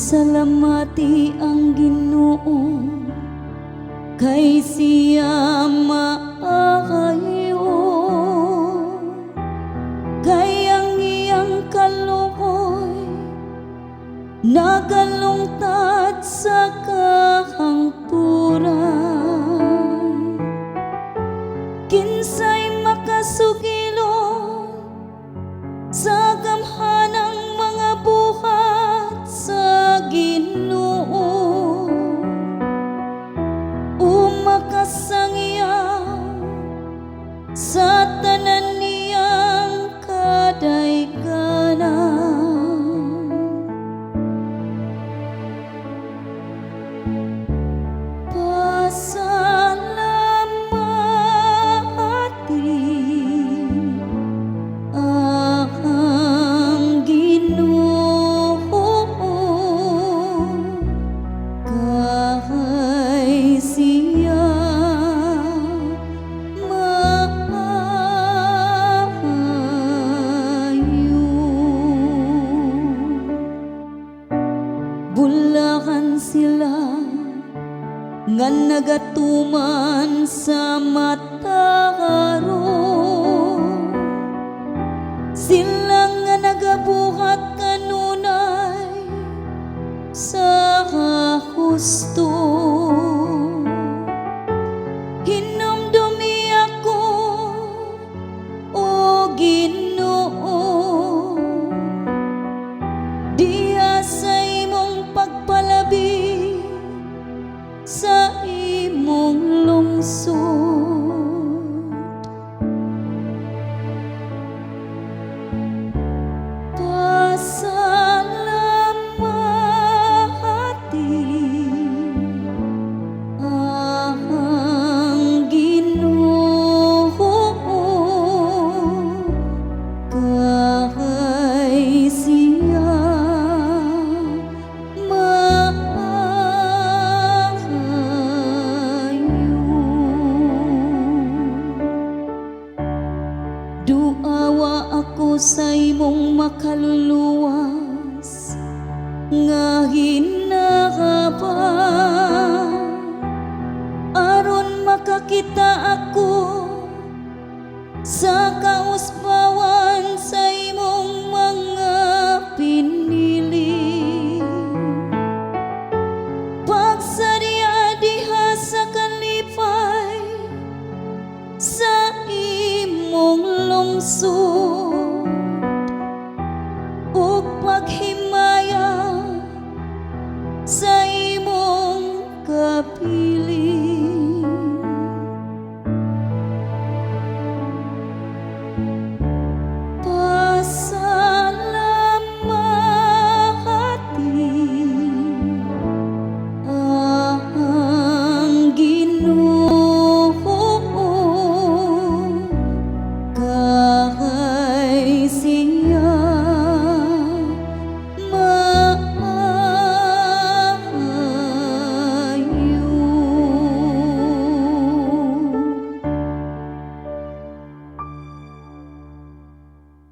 Pasalamati ang Ginoo kay siya maayo, kay ang iyang kaluoy nagalungtad sa kahangturan. Kinsay makasugilon sa gamhanang mga buhat sa Ginoo o makasangyaw sa tanan niyang kadayganan? Pasalamati ang Ginoo kay siya maayo. Bulahan sila nga nagatuman sa matarong, sila nga nagabuhat kanunay sa husto. Hinumdumi ako, O Ginoo, diha sa imong pagpalabi sa imong lungsod. Pasalamati ang Ginoo kay siya maayo. Duawa ako sa imong makaluluwas nga hinabang aron makakita ako sa kausbawan sa imong mga pinili. Pagsariya diha sa kalipay sa imong lungsod.